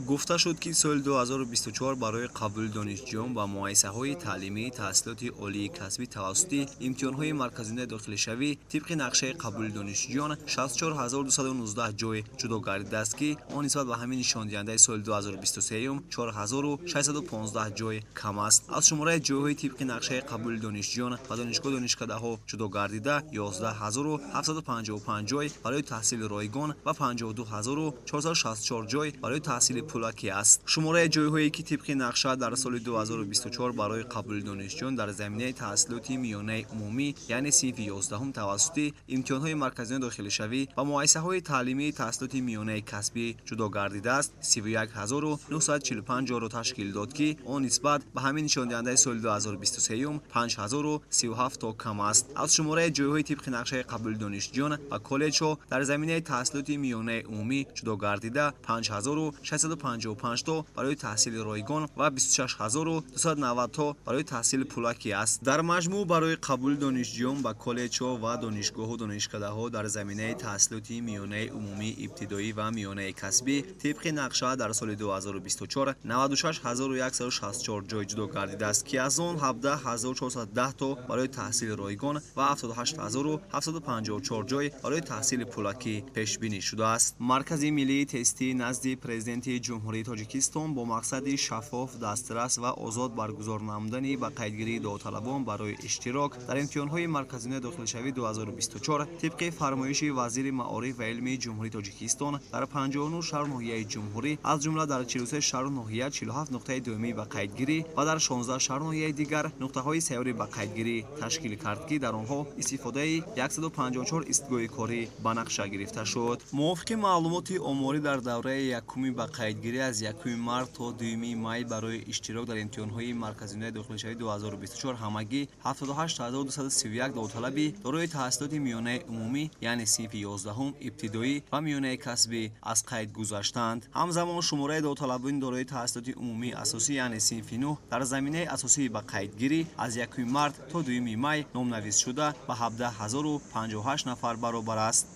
Гуфта шуд, ки соли 2024 барои қабули донишҷӯён ба муассисаҳои таълимии таҳсилоти олии касбӣ тавассути имтиҳонҳои марказии дохилишавӣ тибқи нақшаи қабули донишҷӯён 64219 ҷой ҷудо гардидааст, ки он нисбат ба ҳамин нишондиҳандаи соли 2023 4615 ҷой кам аст. Аз шумораи ҷойҳои тибқи нақшаи қабули донишҷӯён ба донишгоҳ донишкадаҳо ҷудо гардида 11755 ҷой барои таҳсили ройгон ва 52464 ҷой барои таҳсили пулакӣ аст. Шумораи ҷойҳое ки тибқи нақша дар соли 2024 барои қабули донишҷӯён дар заминаи таҳсилоти миёнаи умумӣ, яъне синфи 11 тавассути имтиҳонҳои марказии дохилишавӣ ва муассисаҳои таълимии таҳсилоти миёнаи касбӣ ҷудо гардидааст, 31945 ҷойро ташкил дод, ки он нисбат ба ҳамин нишондиҳандаи соли 2023 5037 то кам аст. Аз шумораи ҷойҳои тибқи нақшаи қабули донишҷӯён ба коллеҷҳо дар заминаи таҳсилоти миёнаи умумӣ ҷудо гардида 5655 то барои таҳсили ройгон ва 26290 то барои таҳсили пулакӣ аст. Дар маҷмӯъ барои қабули донишҷӯён ба коллеҷҳо ва донишгоҳу донишкадаҳо дар заминаи таҳсилоти миёнаи умумӣ, ибтидоӣ ва миёнаи касбӣ тибқи нақша дар соли 2024 96164 ҷой ҷудо гардидааст, ки аз он 17410 то барои таҳсили ройгон ва 78754 ҷой барои таҳсили пулакӣ пешбинӣ шудааст. Маркази миллии тестӣ назди Президенти Ҷумҳурии Тоҷикистон бо мақсади шаффоф, дастрас ва озод баргузор намудани ба қайдгирии довталабон барои иштирок дар имтиҳонҳои марказии дохилишавӣ 2024 тибқи фармоиши вазири маориф ва илми Ҷумҳурии Тоҷикистон дар 59 шаҳру ноҳияи ҷумҳурӣ, аз ҷумла дар 43 шаҳру ноҳия 47 нуқтаи доимии ба қайдгирӣ ва дар 16 шаҳру ноҳияи дигар нуқтаҳои сайёри ба қайдгирӣ ташкил кард, ки дар онҳо истифодаи 154 истгоҳи корӣ ба нақша гирифта шуд. Мувофиқи маълумоти оморӣ дар давраи якуми ба қайдгирӣ аз 1 март то 2 май барои иштирок дар имтиҳонҳои марказии дохилишавӣ 2024 ҳамагӣ 78231 довталаби дорои таҳсилоти миёнаи умумӣ, яъне синфи 11, ибтидоӣ ва миёнаи касбӣ аз қайд гузаштанд. Ҳамзамон шумораи довталабони дорои таҳсилоти умумии асосӣ, яъне синфи 9 дар заминаи асосии ба қайдгирӣ аз 1 март то 2 май номнавис шуда ба 17058 нафар баробар аст.